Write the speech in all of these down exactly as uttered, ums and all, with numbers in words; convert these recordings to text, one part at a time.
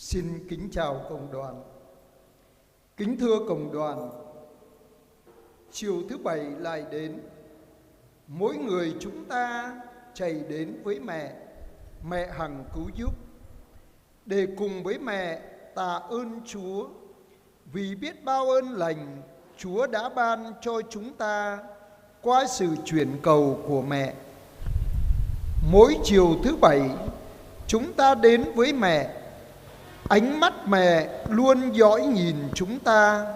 Xin kính chào cộng đoàn. Kính thưa cộng đoàn, chiều thứ bảy lại đến, mỗi người chúng ta chạy đến với mẹ, mẹ hằng cứu giúp, để cùng với mẹ tạ ơn Chúa vì biết bao ơn lành Chúa đã ban cho chúng ta qua sự chuyển cầu của mẹ. Mỗi chiều thứ bảy, chúng ta đến với mẹ. Ánh mắt mẹ luôn dõi nhìn chúng ta.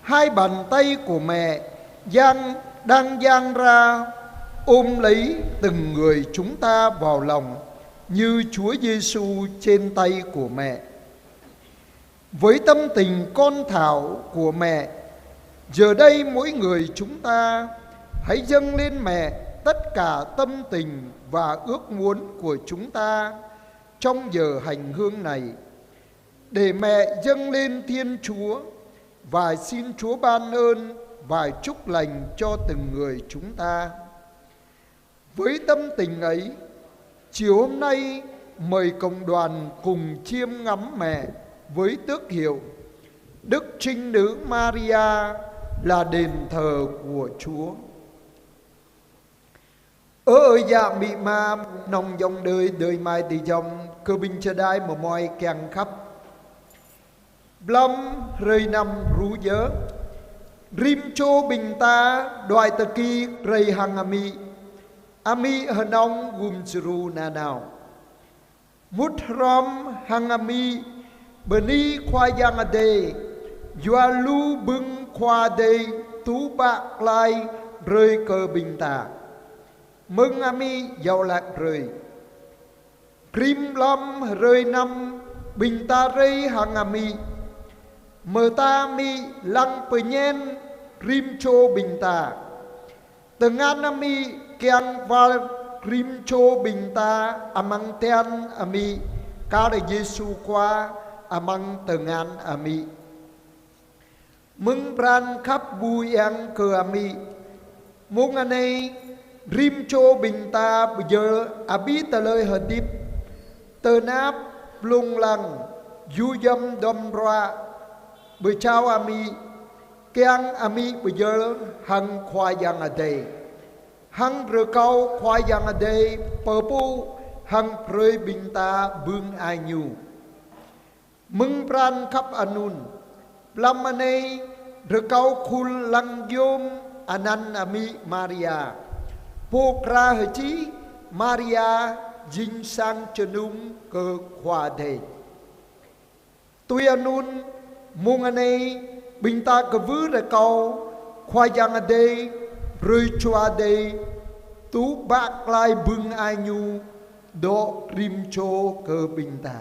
Hai bàn tay của mẹ dang, đang dang ra ôm lấy từng người chúng ta vào lòng như Chúa Giêsu trên tay của mẹ. Với tâm tình con thảo của mẹ, giờ đây mỗi người chúng ta hãy dâng lên mẹ tất cả tâm tình và ước muốn của chúng ta trong giờ hành hương này, để mẹ dâng lên Thiên Chúa và xin Chúa ban ơn và chúc lành cho từng người chúng ta. Với tâm tình ấy, chiều hôm nay mời cộng đoàn cùng chiêm ngắm mẹ với tước hiệu Đức Trinh Nữ Maria là đền thờ của Chúa. Ơ ơi yă amĭ ama, nong yŏng đơi, đơi mai ti jŏng, kơ ƀing čơđai mơmoi kiăng khăp. Blăm hrơi năm ruh djơ̆, rĭm čô ƀing ta đuaĭ tơki rai hăng amĭ. Amĭ hơnong gum djru nanao. Mŭt hrŏm hăng amĭ bơni Khua Yang Adai, yua lu bưng Khua Adai tŭ ƀă glai brơi kơ ƀing ta. Mơ̆ng amĭ iâu laĭ brơi. Rĭm blăm hrơi năm ƀing ta rai hăng amĭ. Mơta amĭ lăng pơñen rĭm čô ƀing ta. Tơngan amĭ kiăng wơr rĭm čô ƀing ta amăng tian amĭ, kar Yêsu Khua amăng tơngan amĭ. Mơ̆ng pran khăp ƀu yang kơ amĭ. Mông anai, rĭm čô ƀing ta pơjơ̆ abih tơlơi hơdip, tơnap, plung lăng, yu yăm dŏm ruă, pơčao amĭ, kiăng amĭ pơjơ̆ hăng Khua Yang Adai. Hăng rơkâo Khua Yang Adai pơpŭ hăng brơi ƀing ta bưng ai ñu. Mơ̆ng pran khăp anŭn, blăm anai rơkâo khul lăng yôm anăn amĭ Maria. Pô kra hơči Maria jing sang čơnŭng kơ Khua Adai. Tui anŭn, mông anai ƀing ta kwưh rơkâo Khua Yang Adai, brơi Chua Adai tŭ ƀă glai bưng ai ñu dŏ rĭm čô kơ ƀing ta.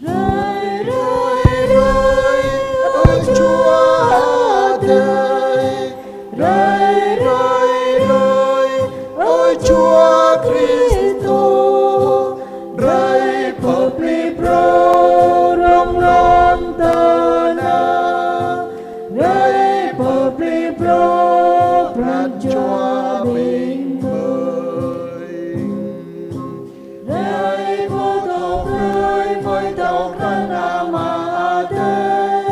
Rai, rai, rai, ơ Chua Adai. Rai, rai, rai, ơ Chua Kristô, rai pơplih phrâo rŏng lŏn tơnah, rai pơplih phrâo pran jua ƀing ƀơi. Rai pơtô brơi mơi thâo krăn Ama Adai,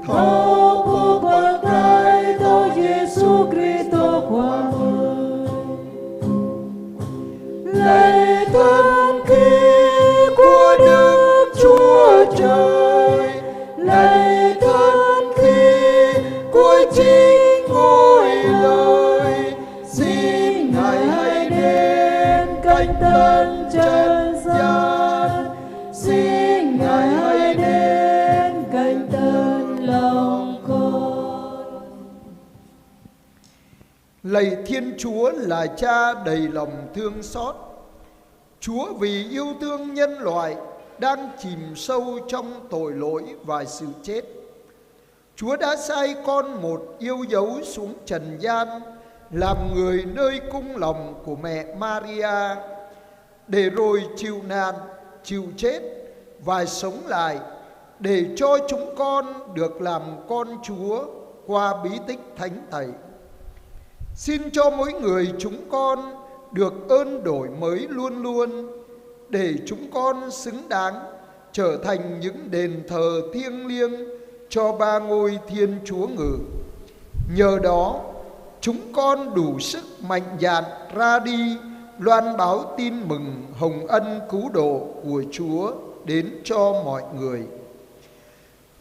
thâo pơpă rai tơ Yêsu Kristô Khua mơi. Lạy thần khí của Đức Chúa Trời, lạy thần khí của chính Ngôi Lời, xin Ngài hãy đến canh tân trần gian. Xin Ngài hãy đến canh tân lòng con. Lạy Thiên Chúa là Cha đầy lòng thương xót. Chúa vì yêu thương nhân loại đang chìm sâu trong tội lỗi và sự chết, Chúa đã sai Con Một Yêu Dấu xuống trần gian làm người nơi cung lòng của mẹ Maria. để rồi chịu nạn, chịu chết và sống lại, để cho chúng con được làm con Chúa qua bí tích thánh tẩy. Xin cho mỗi người chúng con được ơn đổi mới luôn luôn, để chúng con xứng đáng trở thành những đền thờ thiêng liêng cho ba ngôi Thiên Chúa ngự. Nhờ đó, chúng con đủ sức mạnh dạn ra đi loan báo tin mừng hồng ân cứu độ của Chúa đến cho mọi người.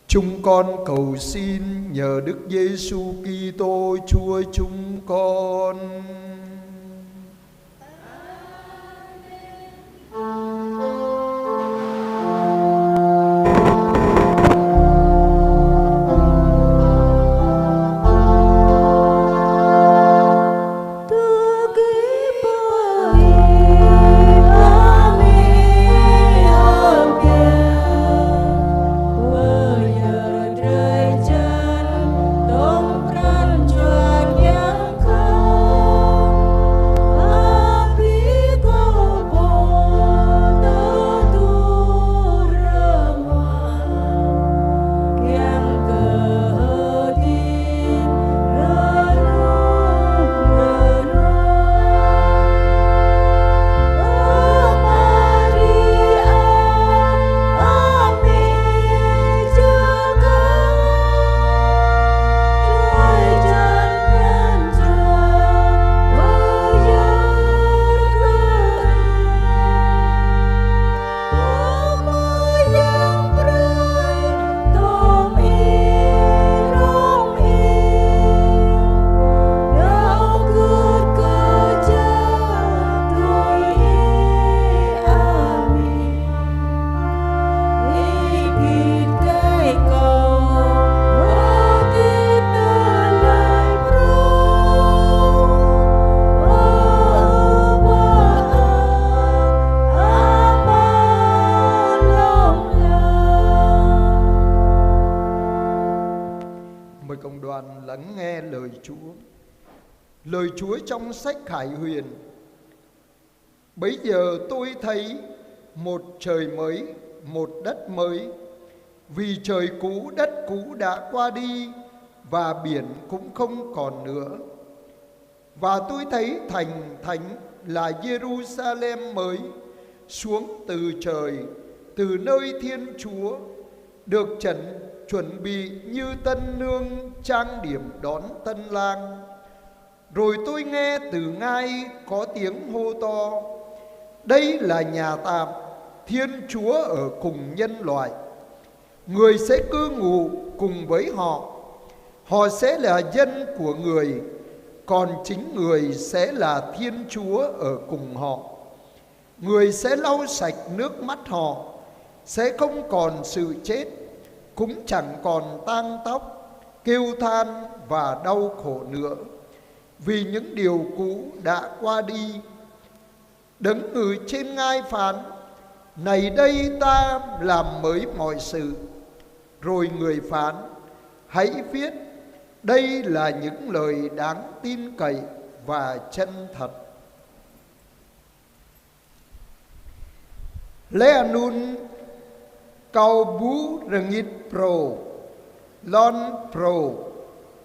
Chúng con cầu xin nhờ Đức Giêsu Kitô Chúa chúng con. Mời cộng đoàn lắng nghe lời Chúa. Lời Chúa trong sách Khải Huyền. Bấy giờ tôi thấy một trời mới, một đất mới, vì trời cũ, đất cũ đã qua đi, và biển cũng không còn nữa. Và tôi thấy thành thánh là Giêrusalem mới xuống từ trời, từ nơi Thiên Chúa, được chẩn, chuẩn bị như tân nương trang điểm đón tân lang. Rồi tôi nghe từ ngai có tiếng hô to: "Đây là nhà tạm, Thiên Chúa ở cùng nhân loại. Người sẽ cư ngụ cùng với họ. Họ sẽ là dân của người, còn chính người sẽ là Thiên Chúa ở cùng họ. Người sẽ lau sạch nước mắt họ, sẽ không còn sự chết, cũng chẳng còn tang tóc, kêu than và đau khổ nữa, vì những điều cũ đã qua đi." Đấng ngự trên ngai phán: "Này đây, ta làm mới mọi sự." Rồi người phán: "Hãy viết, đây là những lời đáng tin cậy và chân thật." Laih anŭn kâo ƀu rơngit phrâo, lŏn phrâo,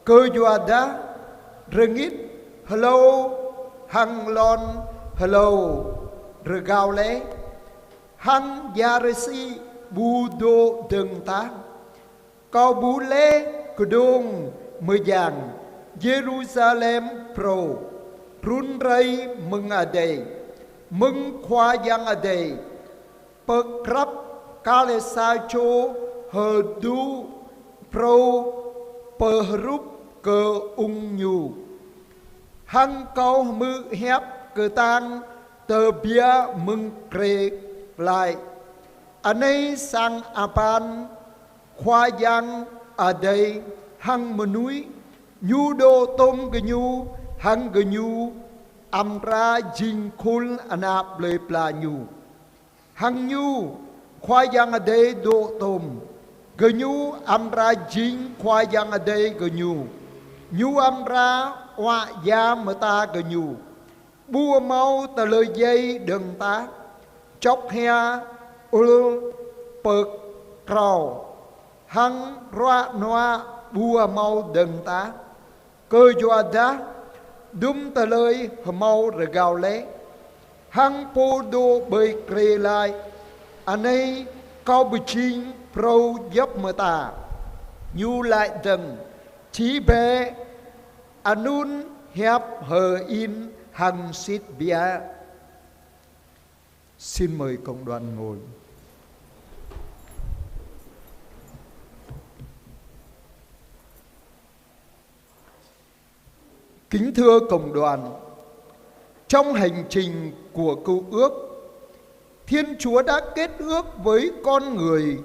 kơyuadah rơngit hlâo hăng lŏn hlâo rơgao laih, hăng ia rơsĭ ƀu dŏ dơ̆ng tah. Kâo ƀuh laih kơđông mơyang Yêrusalem phrâo, run rai mơ̆ng adai, mơ̆ng Khua Yang Adai, pơkrăp kar sa čô hơdu phrâo pơhrŭp kơ ung ñu. Hăng kâo hmư̆ hiăp kơtang tơbiă mơ̆ng krê laĭ: "Anai sang apăn Khua Yang Adai hăng mơnuih, Ñu dŏ tôm gơñu, hăng gơñu amra jing khul ană plơi pla Ñu. Hăng Ñu, Khua Yang Adai dŏ tôm gơñu, amra jing Khua Yang Adai gơñu. Ñu amra uă ia mơta gơñu, ƀu hmâo tơlơi djai dơ̆ng tah. čŏk hia, ul, pơk, krao, hăng ruă nuă ƀu hơmâo dơ̆ng tah. Kơyuadah dŭm tơlơi hơmâo rơgao laih, hăng pô dŏ ƀơi krê laĭ: Anai kâo pơjing phrâo djŏp mơta. Ñu laĭ dơ̆ng: Či bĕ, anŭn hiăp hơin hăng sĭt biă. Xin mời cộng đoàn ngồi. Kính thưa cộng đoàn, trong hành trình của Cựu Ước, Thiên Chúa đã kết ước với con người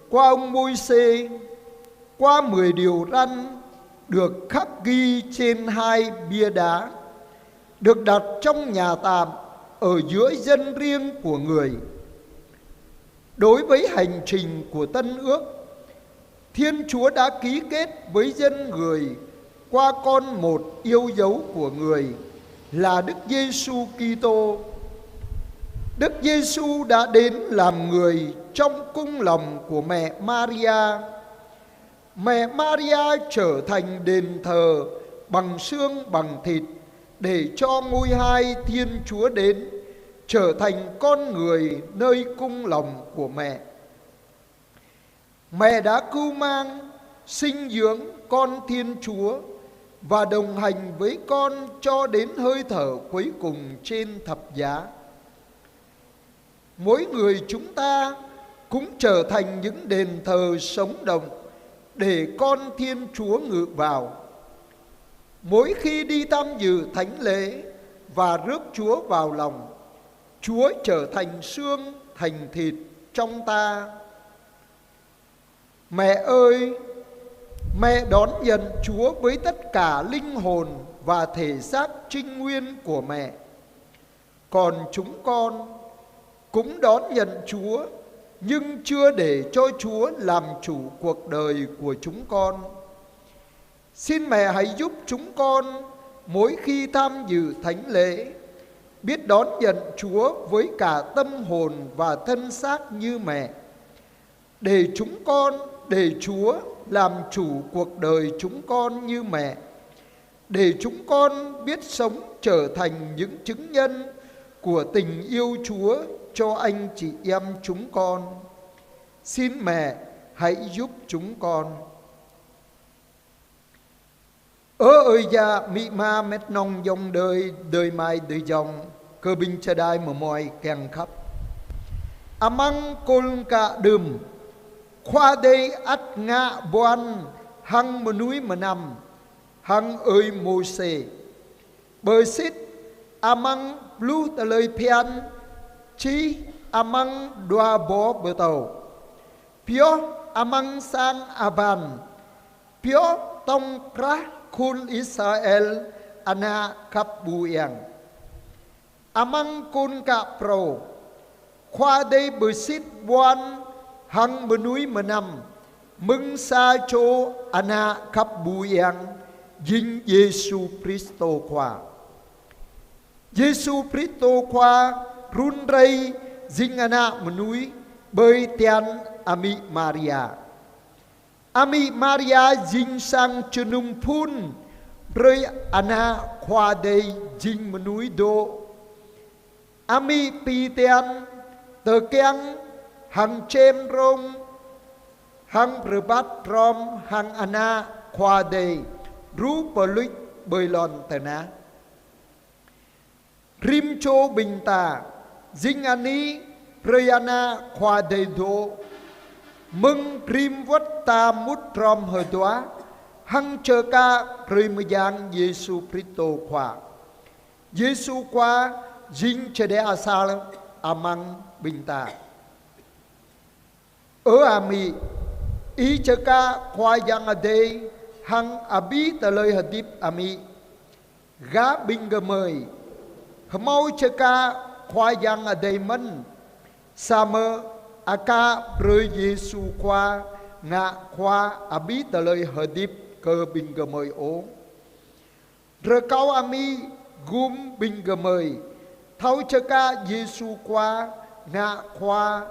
qua ông Môsê, qua mười điều răn được khắc ghi trên hai bia đá, được đặt trong nhà tạm ở giữa dân riêng của người. Đối với hành trình của Tân Ước, Thiên Chúa đã ký kết với dân người qua con một yêu dấu của người là Đức Giêsu Kitô. Đức Giêsu đã đến làm người trong cung lòng của mẹ Maria. Mẹ Maria trở thành đền thờ bằng xương bằng thịt để cho ngôi hai Thiên Chúa đến, trở thành con người nơi cung lòng của mẹ. Mẹ đã cưu mang, sinh dưỡng con Thiên Chúa và đồng hành với con cho đến hơi thở cuối cùng trên thập giá. Mỗi người chúng ta cũng trở thành những đền thờ sống động để con Thiên Chúa ngự vào. Mỗi khi đi tham dự thánh lễ và rước Chúa vào lòng, Chúa trở thành xương, thành thịt trong ta. Mẹ ơi, mẹ đón nhận Chúa với tất cả linh hồn và thể xác trinh nguyên của mẹ. Còn chúng con cũng đón nhận Chúa, nhưng chưa để cho Chúa làm chủ cuộc đời của chúng con. Xin mẹ hãy giúp chúng con mỗi khi tham dự thánh lễ, biết đón nhận Chúa với cả tâm hồn và thân xác như mẹ. Để chúng con, để Chúa làm chủ cuộc đời chúng con như mẹ. Để chúng con biết sống trở thành những chứng nhân của tình yêu Chúa cho anh chị em chúng con. Xin mẹ hãy giúp chúng con. Ơ ơi yă, amĭ ama, met nong ayŏng adơi, adơi amai adơi ayŏng, kơ ƀing čơđai mơmuai kiăng khăp. Amăng kôl kă đưm, Khua Adai ăt ngă ƀuăn hăng mơnuih mơnam, hăng ơi Môsê. Bơ sĭt amăng pluh tơlơi phiăn, čih amăng dua boh pơtâo, pioh amăng sang aban, pioh tŏng krah khul Israel ană khăp ƀu eng. Amăng kôl kă phrâo, Khua Adai bơ sĭt ƀuăn hăng mơnuih mơnam, mơ̆ng sa čô ană khăp ƀu eng, jing Yêsu Kristô Khua. Yêsu Kristô Khua run rai jing ană mơnuih ƀơi tian amĭ Maria. Amĭ Maria jing sang jơnum phun brơi ană Khua Adai jing mơnuih dŏ. Amĭ pi tian tơkeng hăng čem rông, hăng rơbat hrŏm hăng ană Khua Adai, djru pơluč ƀơi lŏn tơnah. Rĭm čô ƀing ta, jing anih brơi ană Khua Adai dŏ, mơ̆ng rĭm wơ̆t ta mŭt hrŏm hơduah, hăng čơkă brơi mơyang Yêsu Kristô Khua. Yêsu Khua jing čơđeh asar amăng ƀing ta. Ơ amĭ, ih čơkă Khua Yang Adai hăng abih tơlơi hơdip amĭ. Gah ƀing gơmơi hơmâo čơkă Khua Yang Adai mơ̆n, samơ̆ aka brơi Yêsu Khua ngă Khua abih tơlơi hơdip kơ ƀing gơmơi ôh. Rơkâo amĭ gum ƀing gơmơi thâo čơkă Yêsu Khua ngă Khua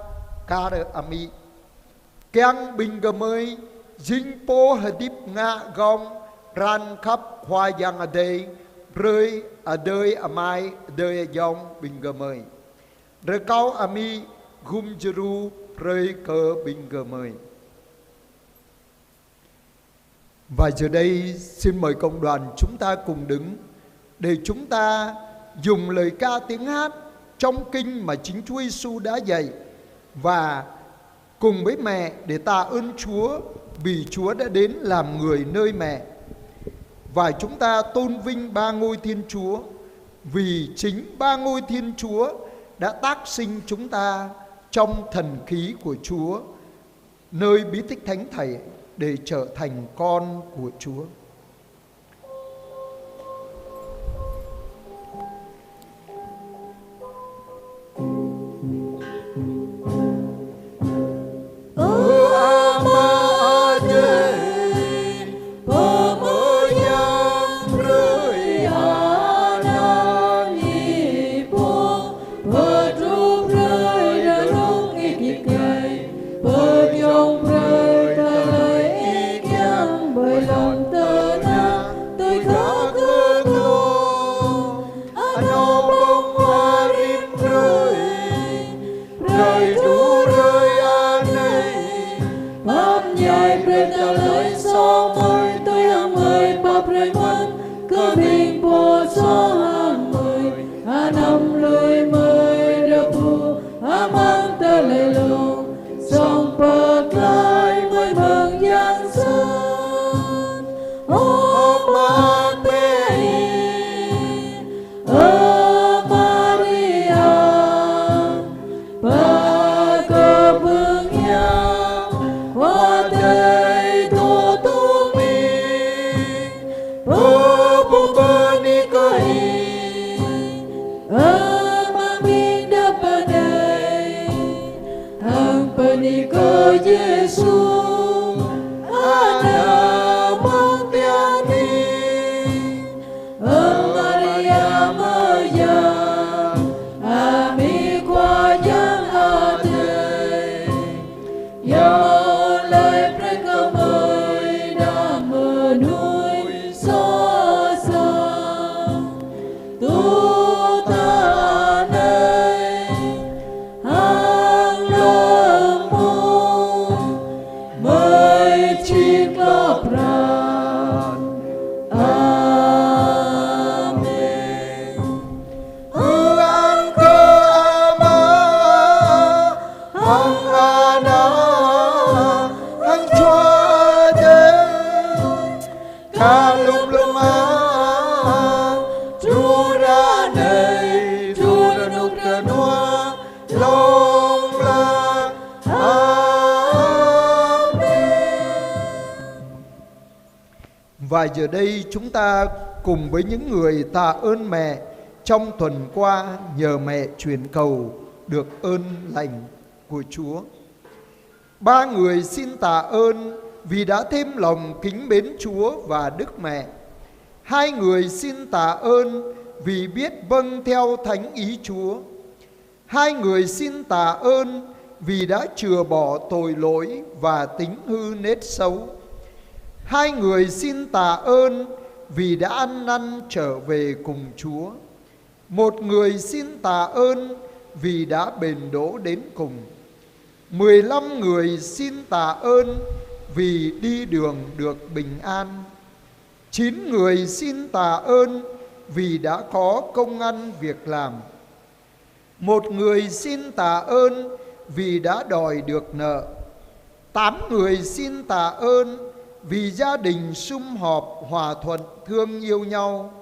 kar amĭ. Kiăng ƀing gơmơi jing pô hơdip ngă gơ̆ng pran khăp Khua Yang Adai, brơi adơi amai adơi ayŏng ƀing gơmơi. Rơkâo amĭ gum djru brơi kơ ƀing gơmơi. Và giờ đây, xin mời cộng đoàn chúng ta cùng đứng để chúng ta dùng lời ca tiếng hát trong kinh mà chính Chúa Giêsu đã dạy và cùng với mẹ để tạ ơn Chúa vì Chúa đã đến làm người nơi mẹ. Và chúng ta tôn vinh ba ngôi Thiên Chúa, vì chính ba ngôi Thiên Chúa đã tác sinh chúng ta trong thần khí của Chúa, nơi bí tích thánh thể để trở thành con của Chúa. Ơ Ama Adai, pơmơyang brơi anăn Ih pô, pơtrŭn brơi rơnŭk Ih kiăng, pơjŏng brơi tơlơi Ih kiăng ƀơi lŏn tơnah tui gah gơ̆ng glông. Anŏ ƀơ̆ng huă rĭm hrơi, brơi djru hrơi anai, pap ñai brơi tơlơi soh mơi tui hăng mơi pap brơi mơ̆n kơ ƀing pô soh hăng mơi. Anăm lui mơi rơbŭ amăng tơlơi glông, song pơklaih mơi mơ̆ng yang sat. Ơ Ama Adai, Ơ Maria, pơkơpơ̆ng hiam, Khua Adai dŏ tui mơi, pơpŭ bơni kơ Ih amăng ƀing đah pơ anai, hăng bơni kơ Yêsu ană mơ̆ng tian Ih. Ơ Maria mơyang, amĭ Khua Yang Adai, yua mơ̆ng hlơi brơi kơ mơi đah mơnuih soh sat, tŭ ta anai hăng lơ̆m mông mơi či klŏh pran. Amen. Ư-ang kơ Ama, hăng Ană, hăng Jua Adai, kar lŭp lơma, truh ră anai, truh rơnŭk rơnua, hlŏng lar. Amen. Và giờ đây chúng ta cùng với những người tạ ơn Mẹ trong tuần qua nhờ Mẹ chuyển cầu được ơn lành của Chúa. Ba người xin tạ ơn vì đã thêm lòng kính mến Chúa và Đức Mẹ. Hai người xin tạ ơn vì biết vâng theo thánh ý Chúa. Hai người xin tạ ơn vì đã chừa bỏ tội lỗi và tính hư nết xấu. Hai người xin tạ ơn vì đã ăn năn trở về cùng Chúa. Một người xin tạ ơn vì đã bền đỗ đến cùng. Mười lăm người xin tạ ơn vì đi đường được bình an. Chín người xin tạ ơn vì đã có công ăn việc làm. Một người xin tạ ơn vì đã đòi được nợ. Tám người xin tạ ơn vì gia đình sum họp hòa thuận thương yêu nhau.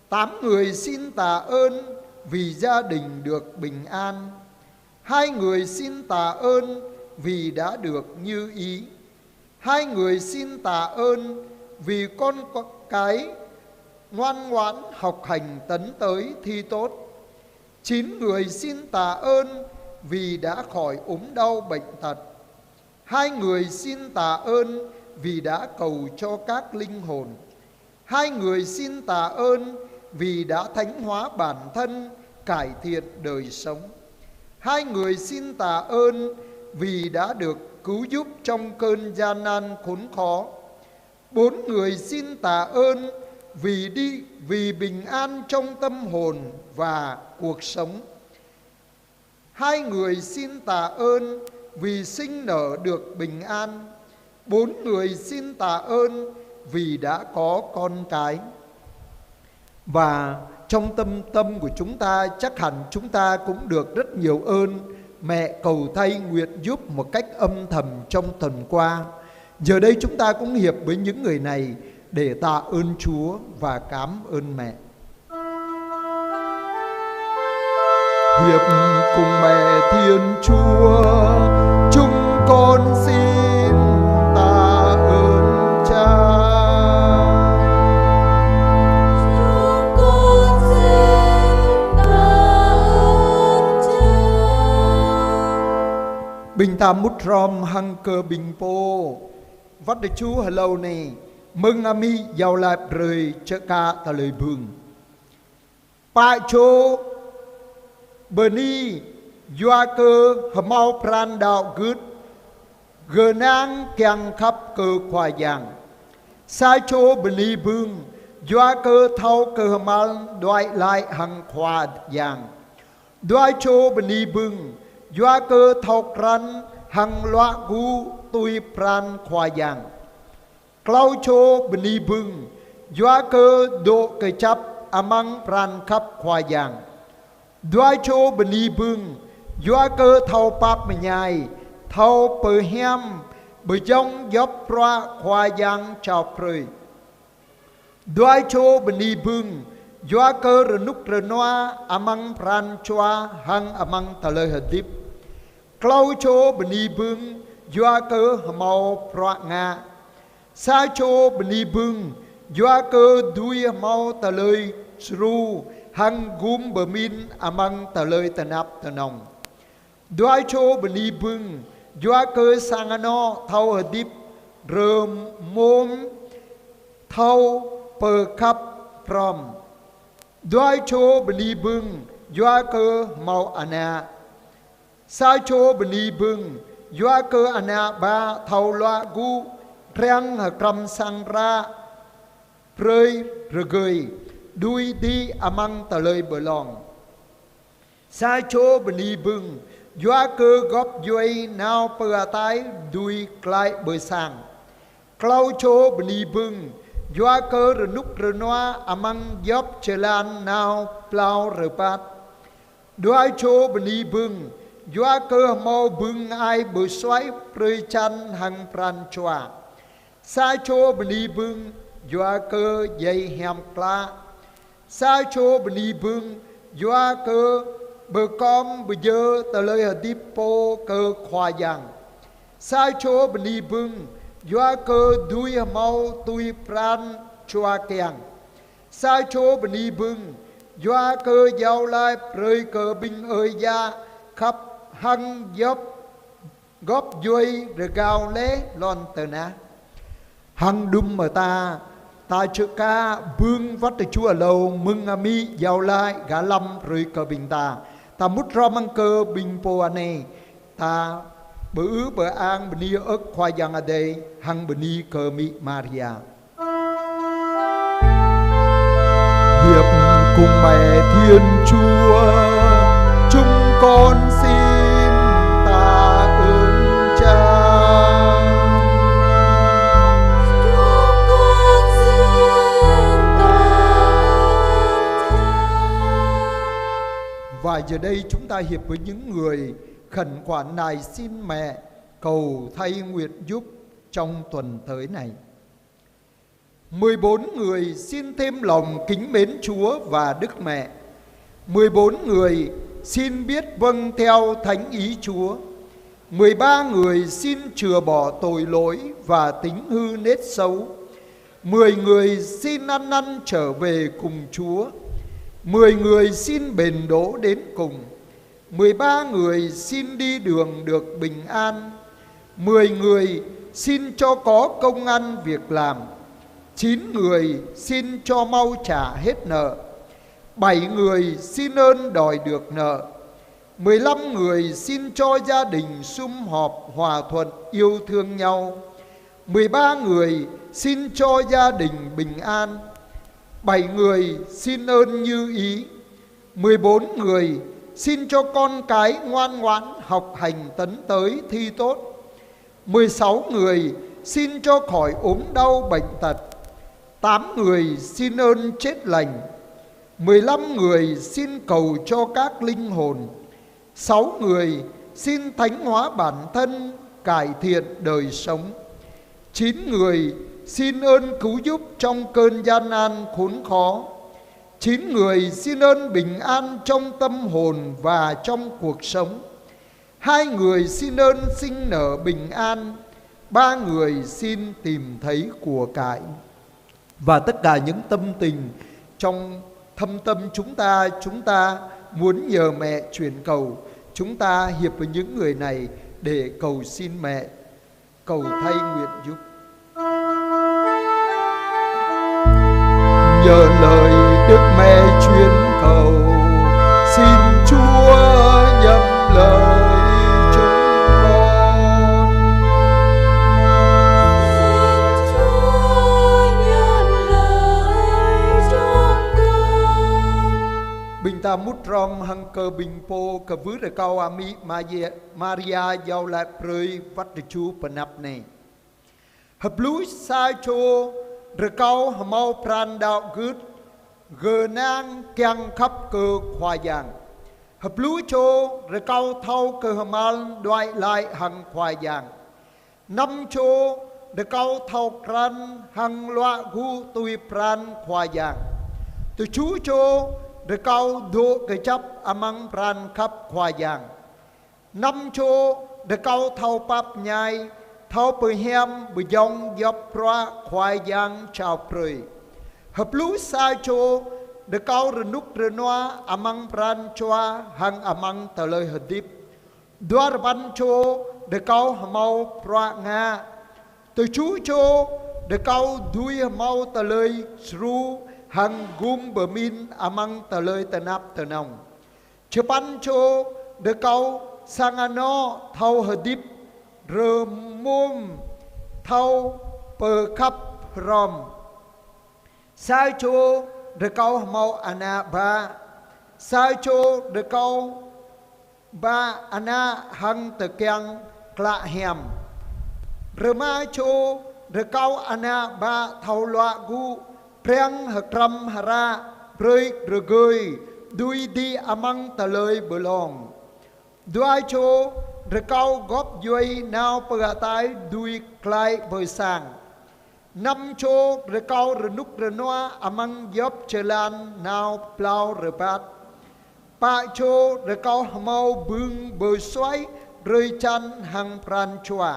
Tám người xin tạ ơn vì gia đình được bình an. Hai người xin tạ ơn vì đã được như ý. Hai người xin tạ ơn vì con, con cái ngoan ngoãn học hành tấn tới thi tốt. Chín người xin tạ ơn vì đã khỏi ốm đau bệnh tật. Hai người xin tạ ơn vì đã cầu cho các linh hồn. Hai người xin tạ ơn vì đã thánh hóa bản thân, cải thiện đời sống. Hai người xin tạ ơn vì đã được cứu giúp trong cơn gian nan khốn khó. Bốn người xin tạ ơn vì đi, vì bình an trong tâm hồn và cuộc sống. Hai người xin tạ ơn vì sinh nở được bình an. Bốn người xin tạ ơn vì đã có con cái. Và trong tâm tâm của chúng ta, chắc hẳn chúng ta cũng được rất nhiều ơn mẹ cầu thay nguyện giúp một cách âm thầm trong tuần qua. Giờ đây chúng ta cũng hiệp với những người này để tạ ơn Chúa và cảm ơn mẹ. Hiệp cùng mẹ Thiên Chúa, chúng con xin tạ ơn Cha. Chúng con xin tạ ơn Cha. Ƀing ta mŭt hrŏm hăng kơ ƀing pô. Wăt Tơčô hlâo anai, mơ̆ng amĭ iâu laĭ brơi čơkă tơlơi bưng. Pă čô bơni yua kơ hơmâo pran đaŏ gưt, gơnang kiăng khăp kơ Khua Yang. Sa čô bơni bưng yua kơ thâo kơhma̱l đuaĭ glaĭ hăng Khua Yang. Dua čô bơni bưng yua kơ thâo krăn hăng luă gŭ tui pran Khua Yang. Klâo čô bơni bưng yua kơ dŏ kơčăp amăng pran khăp Khua Yang. Dua čô bơni bưng yua kơ thâo pap mơñai, thâo pơhiam, pơjŏng djŏp bruă Khua Yang čao brơi. Dua čô bơni bưng yua kơ rơnŭk rơnua amăng pran jua hăng amăng tơlơi hơdip. Klâo čô bơni bưng yua kơ hơmâo bruă ngă. Sa čô bơni bưng yua kơ dưi hơmâo tơlơi djru hăng gum pơmĭn amăng tơlơi tơnap tơnŏng. Dua čô bơni bưng yua kơ sang anŏ thâo hơdip rơmôm, thâo pơkhăp phrŏm. Dua čô bơni bưng yua kơ hơmâo ană. Sa čô bơni bưng yua kơ ană bă thâo luă gŭ, triăng hơkrăm sang ră, brơi rơgơi, đuaĭ đĭ amăng tơlơi ƀlŏng. Sa čô bơni bưng yua kơ gŏp djuai nao pơ ataih dưi glaĭ ƀơi sang. Klâo čô bơni bưng yua kơ rơnŭk rơnua amăng djŏp jơlan nao plao rơbat. Dua čô bơni bưng yua kơ hơmâo bưng ai pơsuaih brơi čan hăng pran jua. Sa čô bơni bưng yua kơ djai hiam klă. Sa čô bơni bưng yua kơ pơkom pơjơ̆ tơlơi hơdip pô kơ Khua Yang. Sa čô bơni bưng yua kơ dưi hơmâo tui pran jua kiăng. Sa čô bơni bưng yua kơ iâu laĭ brơi kơ ƀing ơi yă khăp hăng djŏp gŏp djuai rơgao laih lŏn tơnah. Hăng đưm mơta, ta čơkă bưng Wăt Tơčô hlâo mơ̆ng amĭ iâu laĭ gah lăm brơi kơ ƀing ta. Ta mŭt hrŏm hăng kơ ƀing pô anai, ta pơư pơang bơni ơ̆k Khua Yang Adai hăng bơni kơ Mĭ Maria. Hiệp cùng mẹ Thiên Chúa, chúng con xin tạ ơn Cha. Chúng con xin tạ ơn Cha. Và giờ đây chúng ta hiệp với những người khẩn khoản nài xin mẹ cầu thay nguyện giúp trong tuần tới này. Mười bốn người xin thêm lòng kính mến Chúa và Đức Mẹ. Mười bốn người xin biết vâng theo thánh ý Chúa. Mười ba người xin chừa bỏ tội lỗi và tính hư nết xấu. Mười người xin ăn năn trở về cùng Chúa. Mười người xin bền đỗ đến cùng. Mười ba người xin đi đường được bình an. Mười người xin cho có công ăn việc làm. Chín người xin cho mau trả hết nợ. Bảy người xin ơn đòi được nợ. Mười lăm người xin cho gia đình sum họp, hòa thuận, yêu thương nhau. Mười ba người xin cho gia đình bình an. Bảy người xin ơn như ý. Mười bốn người xin cho con cái ngoan ngoãn học hành, tấn tới thi tốt. Mười sáu người xin cho khỏi ốm đau bệnh tật. Tám người xin ơn chết lành. Mười lăm người xin cầu cho các linh hồn. Sáu người xin thánh hóa bản thân, cải thiện đời sống. Chín người xin ơn cứu giúp trong cơn gian nan khốn khó. Chín người xin ơn bình an trong tâm hồn và trong cuộc sống. Hai người xin ơn sinh nở bình an. Ba người xin tìm thấy của cải. Và tất cả những tâm tình trong thâm tâm chúng ta, chúng ta muốn nhờ mẹ chuyển cầu. Chúng ta hiệp với những người này để cầu xin mẹ, cầu thay nguyện giúp. Nhờ lời Đức Mẹ chuyển cầu, xin Chúa nhậm lời chúng con. Ƀing ta mŭt hrŏm hăng kơ ƀing pô kơ wơ̆t rơkâo amĭ Maria, Maria iâu laĭ brơi wơ̆t tơjuh pơ anăp anai. Hơpluh sa čô rơkâo hơmâo pran đaŏ gưt, gơnang kiăng khăp kơ Khua Yang. Hơpluh čô rơkâo thâo kơhma̱l đuaĭ glaĭ hăng Khua Yang. Năm čô rơkâo thâo krăn hăng luă gŭ tui pran Khua Yang. Tơjuh čô rơkâo dŏ kơjăp amăng pran khăp Khua Yang. Năm čô rơkâo thâo pap ñai, thâo pơhiam pơjŏng djŏp bruă Khua Yang jao brơi. Hơpluh sa čô rơkâo rơnŭk rơnua amăng pran jua hăng amăng tơlơi hơdip. Dua rơpăn čô rơkâo hơmâo bruă ngă. Tơjuh čô rơkâo dưi hơmâo tơlơi djru hăng gum pơmĭn amăng tơlơi tơnap tơnong. Čơpăn čô rơkâo sang anŏ thâo hơdip rơmôm, thâo pơkhăp hrŏm. Sa čô rơkâo hơmâo ană bă. Sa čô rơkâo bă ană hăng tơkeng klă hiam. Rơma čô rơkâo ană bă thâo luă gŭ, preng hơkrăm hră, brơi rơgơi, dưi đĭ amăng tơlơi pơlong. Dua čô rơkâo gŏp djuai nao pơ ataih dưi klaih pơ sang. Năm čô rơkâo rơnŭk rơnua amăng djŏp jơlan nao plao rơbat. Pă čô rơkâo hơmâo bưng pơsuaih drơi jan hăng pran jua.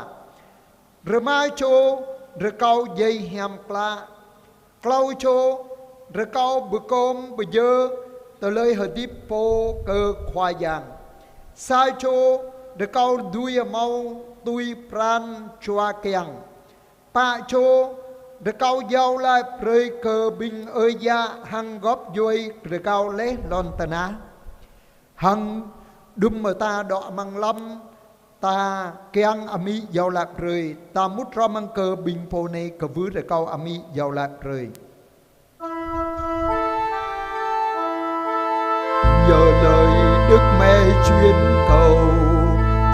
Rơma čô rơkâo djai hiam klă. Klâo čô rơkâo pơkŏm pơjơ̆ tơlơi hơdip pô kơ Khua Yang. Sa čô rơkâo dưi hơmâo tui pran jua kiăng. Pă čô rơkâo iâu laĭ brơi kơ ƀing ơi yă hăng gŏp djuai rơkâo laih lŏn tơnah. Hăng đưm mơ̆ ta dŏ amăng lăm, ta kiăng amĭ iâu laĭ brơi, ta mŭt hrŏm hăng kơ ƀing pô anai kơ wơ̆t rơkâo amĭ iâu laĭ brơi. Nhờ lời Đức Mẹ truyền cầu,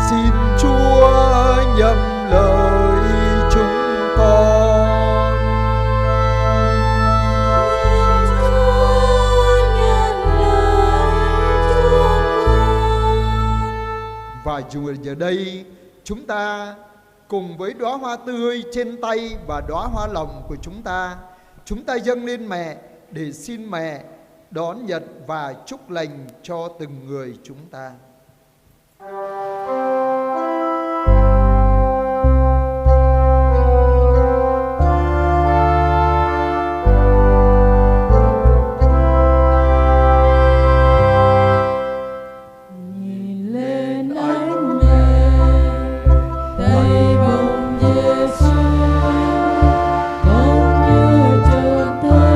xin Chúa nhậm lời chúng con. Và dù giờ đây chúng ta cùng với đóa hoa tươi trên tay và đóa hoa lòng của chúng ta, chúng ta dâng lên Mẹ để xin Mẹ đón nhận và chúc lành cho từng người chúng ta. Nhìn lên anh Mẹ, tay bông Giêsu, bông như trần thế,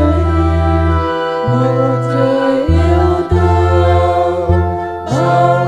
một trời yêu thương, bao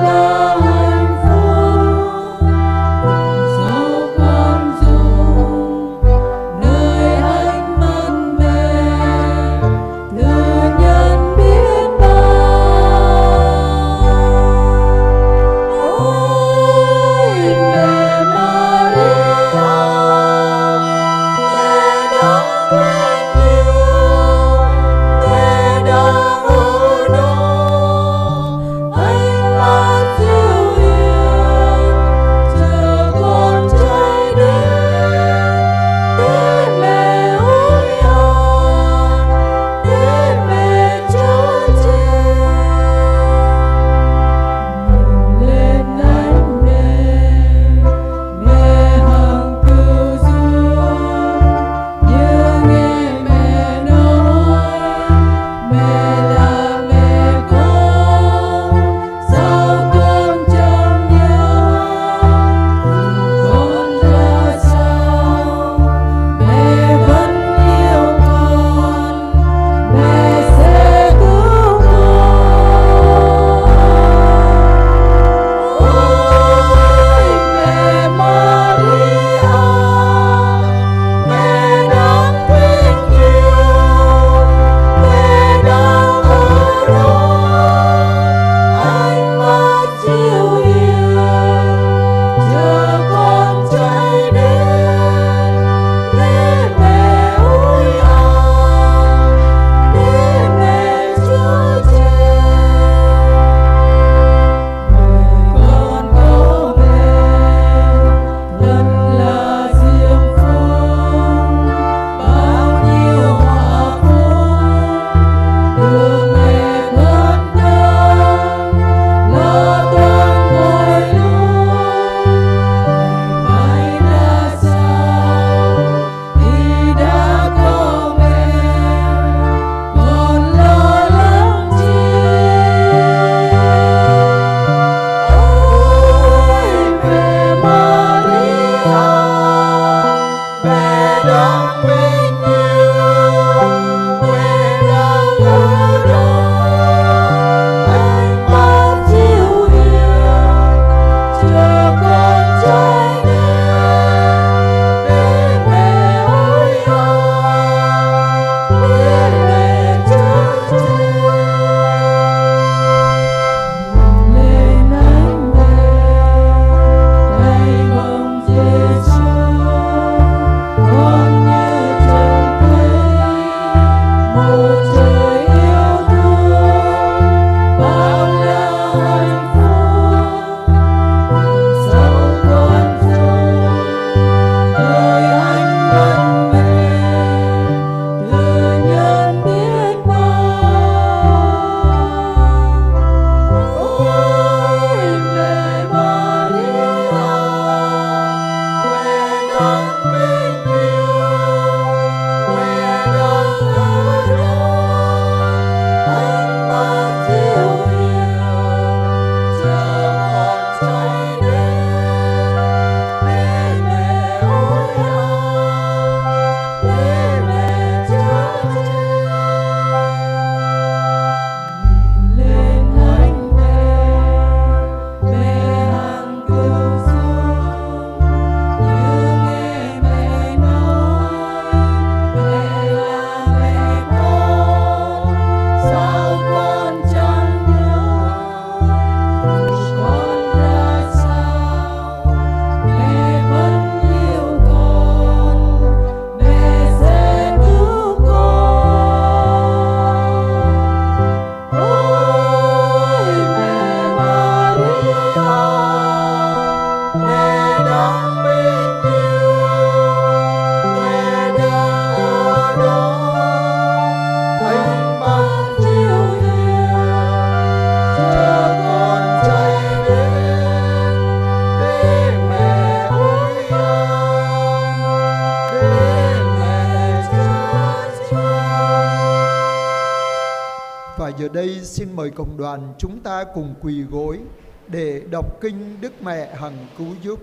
Mời cộng đoàn chúng ta cùng quỳ gối để đọc kinh Đức Mẹ hằng cứu giúp.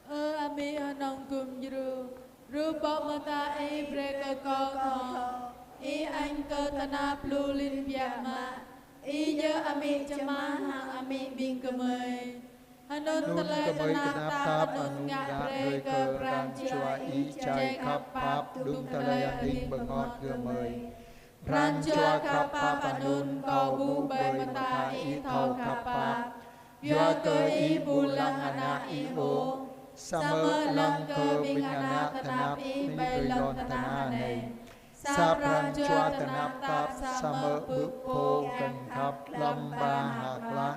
Ơ Amĭ hơnơ̆ng gum djru, rơbâo mơta Ih brơi kơ kâo thâo, Ih añ kơ tơnap lu lin biă mă, Ih yơh Amĭ čơmah hăng Amĭ ƀing gơmơi. Anŭn tơlơi tơnap tap anŭn ngă brơi kơ pran jua Ih jai khăp pap đŭng tơlơi hơning bơngot gơmơi. Pran jua khăp pap anŭn kâo ƀuh ƀơi mơta Ih thâo khăp pap. Yua kơ Ih ƀu lăng Ană Ih ôh, samơ̆ lăng kơ ƀing ană tơnap Ih ƀơi lŏn tơnah anai. Sa pran jua tơnap tap samơ̆ bưp pô kơnăp khăp lăm ba hơ̆k lă.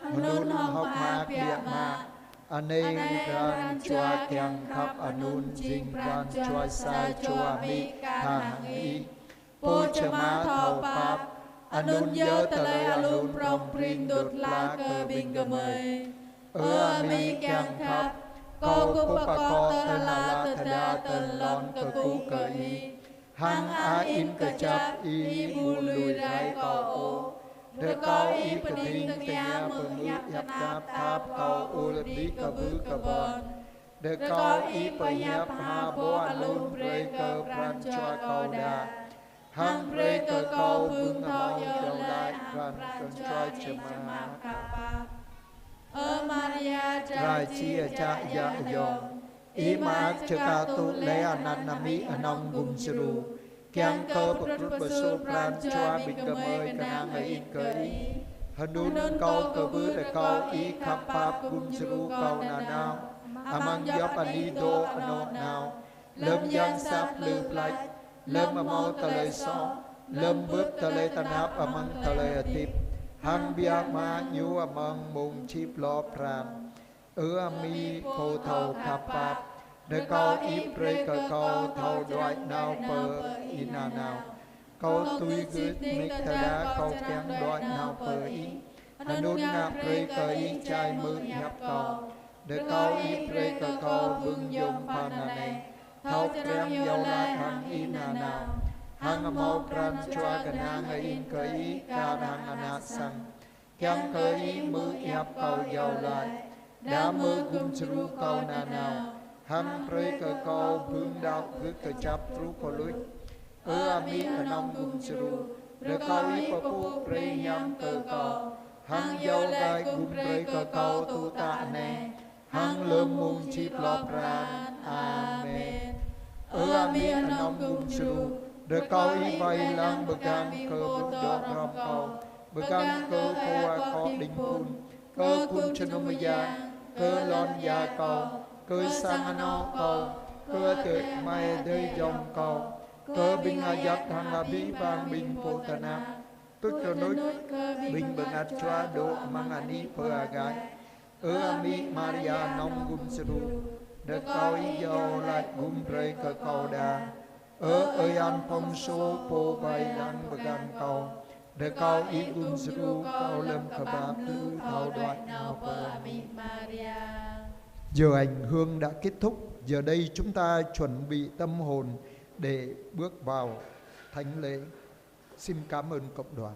Anŭn hơ̆k mơak biă mă. Anai pran jua kiăng khăp anŭn jing pran jua sa čô amĭ kar hăng Ih. Pô čơmah thâo pap, anŭn yơh tơlơi alum prŏng prin đut la kơ ƀing gơmơi. Ơ Amĭ kiăng khăp, kâo kŭp akŏ tơlơi tơda tơlơi lŏn kơkuh kơ Ih. Hăng a in kơjăp Ih ƀu lui rai kâo ôh. Rơkâo Ih pơding tơngia pơmư̆ hiăp tơnap tap kâo ur ƀơi kơƀư kơƀon. Rơkâo Ih pơhiăp ha ƀô̆ alum brơi kơ pran jua kâo đa. Hăng brơi kơ kâo bưng hmâo iâu laĭ pran jua čơmah khăp pap. Ơ Maria, dra či čă yă yong, Ih mơak čơkă tŭ laih anăn Amĭ hơnơ̆ng gum djru, kiăng kơ pơtrut pơsô pran jua ƀing gơmơi kơnang hơĭn kơ Ih. Hơnŭn kâo kơƀư rơkâo Ih khăp pap gum djru kâo nanao, amăng djŏp anih dŏ anŏ nao, lơ̆m yang sat lư plač, lơ̆m hmâo tơlơi soh, lơ̆m bưp tơlơi tơnap amăng tơlơi hơdip, hăng biă mă ñu amăng mông či plŏ pran. Ơ Amĭ Pô thâo khăp pap, rơkâo Ih brơi kơ kâo thâo đuaĭ nao pơ Ih nanao. Kâo tui gưt mĭt tơda kâo kiăng đuaĭ nao pơ Ih. Anŭn ngă brơi kơ Ih jai hmư̆ hiăp kâo. Rơkâo Ih brơi kơ kâo bưng yôm pran anai, thâo kiăng iâu laĭ hăng Ih nanao, hăng hmâo pran jua kơnang hơĭn kơ Ih kar hăng ană sang. Kiăng kơ Ih hmư̆ hiăp kâo iâu laĭ, đa mơ̆ gum djru kâo nanao, hăng brơi kơ kâo bưng đaŏ gưt kơjăp truh pơ luč. Ơ Amĭ hơnơ̆ng gum djru, rơkâo Ih pơpŭ brơi hiam kơ kâo, hăng iâu laĭ gum brơi kơ kâo tŭ tă anai, hăng lơ̆m mông či plŏ pran. Amen. Ơ Amĭ hơnơ̆ng gum djru, rơkâo Ih wai lăng bơgang kơ ƀô̆ dŏ hrŏm kâo, bơgang kơ khua akŏ đing phun, kơ khul jơnum mơyang, kơ lŏn ia kâo, kơ sang anŏ kâo, kơ adơi amai adơi ayŏng kâo, kơ ƀing ayăt hăng abih bang ƀing pô tơnap. Tuč rơnuč, ƀing bơngăt jua dŏ amăng anih pơagaih. Ơ Amĭ Maria hơnơ̆ng gum djru, rơkâo Ih iâu laĭ gum brơi kơ kâo đa. Ơ Ơi An Phông Sô pô wai lăng bơgang kâo, rơkâo Ih gum djru kâo lơ̆m kơƀah plư thâo đuaĭ nao pơ Amĭ Maria. Giờ hành hương đã kết thúc, giờ đây chúng ta chuẩn bị tâm hồn để bước vào thánh lễ. Xin cảm ơn cộng đoàn.